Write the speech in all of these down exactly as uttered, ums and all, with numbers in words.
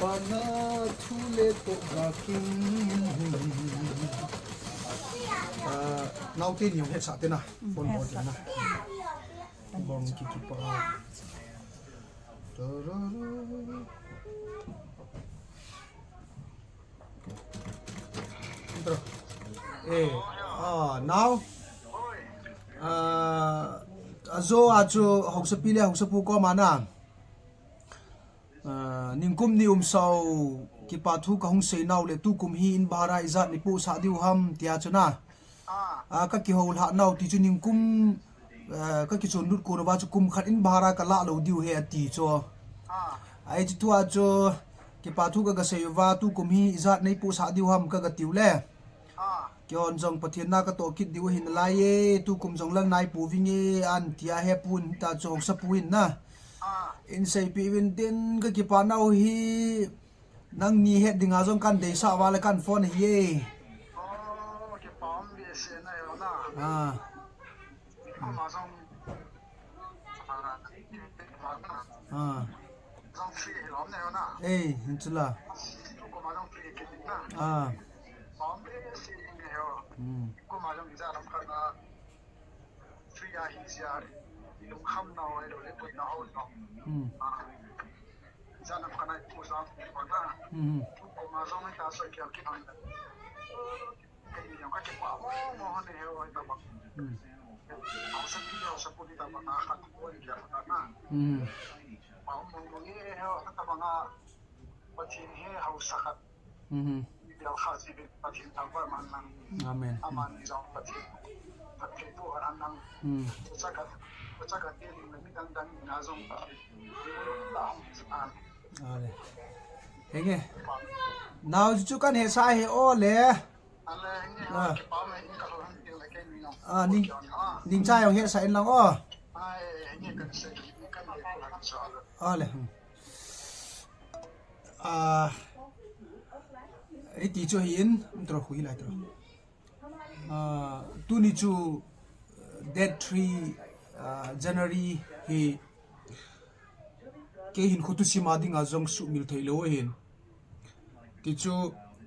Pana thule to gakin. Ah, naote ni hung hetsah te na. Phone bol te na. Bong kiki pa. Eh, ah, nao. Ah, ajo a chu haosapi le haosapu koma na. Ah, ningkum ni umsau kipa thu kahung seinau le tukum hi in bhara ijat nei pohsah diu ham tia chu na. Ah, kakihou lhah nau ti chu ningkum, ah, kakichon lut kon uva chu kum khat in bhara kalah lou diu ahi ati chu. Ahi chu tua chu kipa thu kaga sei uva tukum hi ijat nei pohsah diu ham kaga tiu le. Kihon jong Pathen na katoh kit diu ahi nalai e, tukum jong lang nai pouving e, an tia he pun ta chu haosapu in na. In seipeh uvin tin kakipah nau hi nangni het dinga jong kan deisah uva le kan phone ahi e. Ah. Ah. Ei, hin chu la. Ah. Hmm. Hmm. Hmm. Hmm. Hmm. Hmm. Amen. Hmm. Ale. Henge. Nao chu kan hetsah ahi o le. Ah. Ah, ning, ningcha jong hetsah in lang o. Ale. Hmm. Ah, hiti chu ahin, um, tro, hui lai tro. Ah, tuni chu, uh, date three, ah, January hi kei hinkho thusim a dinga jong sumil thei lou ahin. Ti chu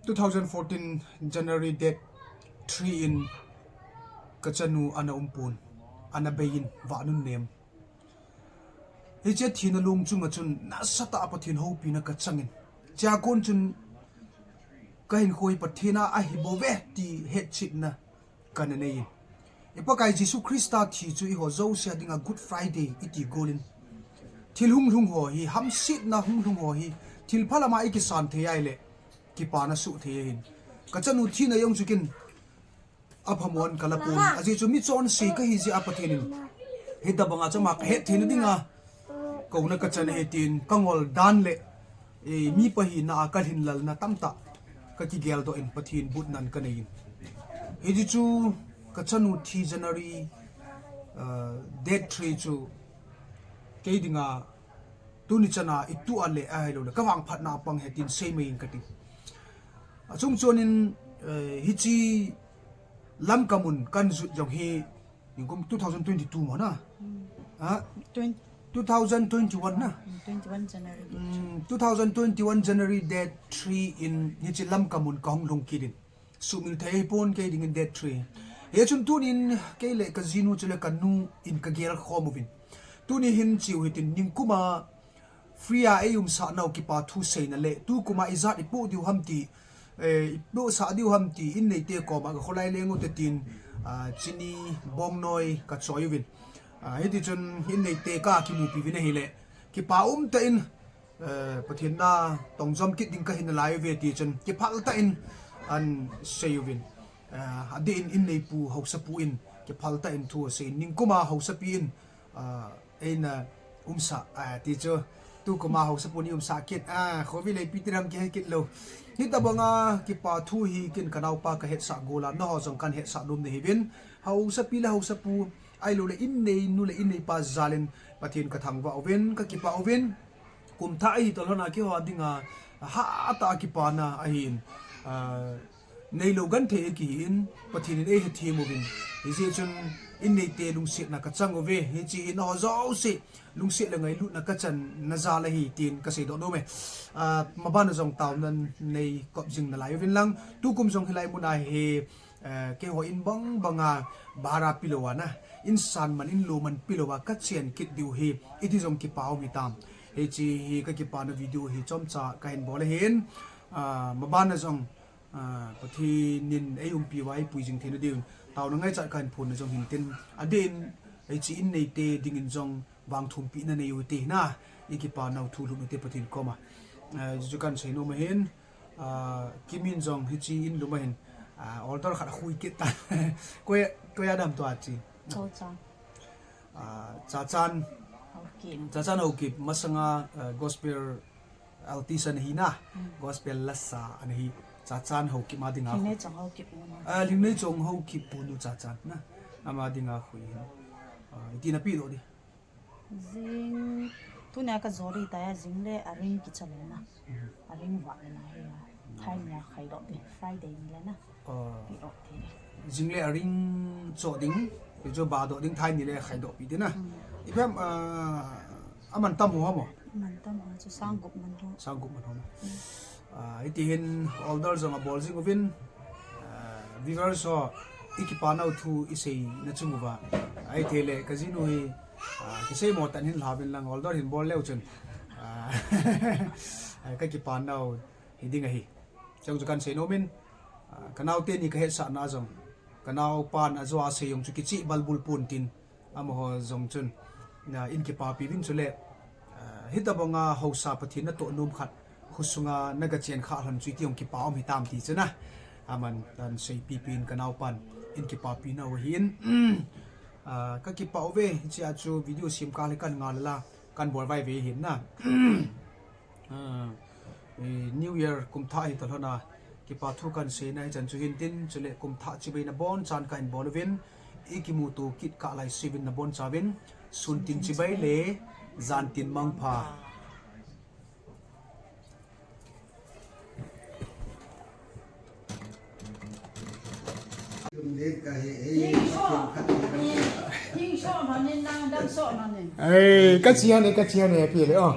two thousand fourteen January date three in kachanu ana um pon, ana bei in, vah nun nem. Hiche thina long chunga chun nasatah a Pathen houpina kachangin, chua kon chun kahinkho hi Pathen a ahi bouve ti hetchetna kana nei in. I Pakai Jesu Christa thi chu eiho jouse a dinga Good Friday iti golin, thil hunglhung ho hi, hamsetna hunglhung ho hi, thil phalam a ikisan thei ahile, kipana soh thei ahin. Kachanu thina jong chu ken aphamon kala pon. Ajeh chu michonse kahi jeh a Pathen in hitabanga chama kahet theina dinga kouna kachan ahi tin kangol dan le, eh, mipa hina a kalhin lalna tamtah kakigel doh in Pathen butnan kanei in. Hiti chu kachanu thi January, uh, date three chu kei dinga tuni chana itu a le ahilou le kavangphatna apang ahi tin seimai in kati. Achung chonin, eh, hiche Lamka mun kanjot jong hi, ningkum two thousand twenty-two mo na? Hmm. Ha? Twen- two thousand twenty-one na? Hmm, twenty-one January. Hmm, two thousand twenty-one January date three in hiche Lamka mun kahung lhung kit in. Sumil thei ahipon kei dingin date three. Hichun tunin kei le kajinu chule kanu in kagel khom uvin. Tuni hin cheu hitin ningkuma free a eiumsah nau kipa thu seina le, tukuma ijat ipoh diu ham ti, eh, ipohsah diu ham ti, inneite koma kakholai leng ute tin, ah, chini bongnoi kachoi uvin. Ah, hiti chun inneite kakimupi uvin ahile, kipa umtah in, eh, Pathen na tongjom kit ding kahi nalai uve ti chun, kiphal tah in ahin sei uvin. Eh, adeh in inneipu haosapu in, kiphal tah in thu asei in, ningkuma haosapi in, ah, eina umsah, ah, ti chu, tukuma haosapu in eiumsah kit, ah, khovi leipi tiram kihe kit lou. Hitabanga kipa thu hi ken kanaopa kahetsah gola, nangho jong kahin hetsah nom nahiuvin. Haosapi le haosapu, ahilou le inneinu le inneipa jalin, Pathen kathangvah uvin, kakipah uvin. Kum thah ahi toh lhona keiho dinga, hatah a kipana ahin, ah, Neilou genthei kihi in, Pathen in eihethem uvin. Hijeh chun, in neite lungsetna kachang uve, hiche hi nangho jouse lungset le ngailutna kachan najal ahi tin kaseidoh nom e. Ah, maban a jong taona nei kop jing nalai uvin lang, tukum jong hilai mun a hi, eh, keiho in bang banga bhara pelou a na, in san man, in lo man pelou a kachen kit diu hi, iti jong kipa um hitam. Hiche hi kakipana video hi chomcha kahin bol ahin, ah, maban a jong Ah, Pathen in eiumpi uva eipui jing theina diuvin, taona ngaichat kahin phonna jong hintin, adeh in, hiche in neite dingin jong vangthumpina nei ute na, ikipa nau thu lhut ute Pathen koma. Ah, hichu kahin seinom ahin, ah, Kimin jong hiche in lum ahin, ah, order khat akhui kit tan. Koi, koi a dam tua chi. Chachan. Ah, Chachan. Haokip. Chachan Haokip, masanga, ah, gospel artist ana hi na, gospel lasa ana hi, Chachan Haokip ma dinga. Lhingneichong Haokip u nu. Ah, Lhingneichong Haokip u nu Chachan na. Ama dinga khui hin. Ah, iti napedoh di. Jing, tunia kajoli taiya jing le aring kicha le na. Aring vah le na hi a. Thai nia khaidoh di, Friday ni le na. Ah. Pedoh di. Jing le aring choh ding, hichu badoh ding, thai ni le khaidoh pi di na. Ipi ham, ah, aman tam ho ham o? Aman tam ho chu sang gup man ho. Sang gup man ho. Ah, hiti hin order jong abol jing uvin, ah, viewers ho, ikipa nau thu isei na chung uva. Ahithei le kajinu hi, ah, kisei mo tan hin lhavin lang order hin bol leu chun. Ah, kakipa nau hi ding ahi. Chang chu kahin seinom in, ah, kanao teni kahetsahna jong, kanaopan ajo a sei jong chu kicheh balbul pon tin, amaho jong chun, ah, in kipapi uvin chule, ah, hitobanga haosa Pathen natoh nom khat, khosunga nagachen kha lhon chu iti jong kipa um hitam ti chu na. Aman tan seipipi in kanaopan in kipapi nau ahin, ah, kakipa uve, hichea chu video sem kah le kahin ngal la, kahin bol vaive hin na. Ah, eh, New Year kum thah hi talhona, kipa thu kahin seina hichan chu hintin, chule kum thah chibai na bonchan kahin bol uvin, ikimuto kit kah laise uvin nabonchauvin, sun tin chibai le, jan tin mangpha. Ei, kachi hon e, kachi hon e, pi le, oh.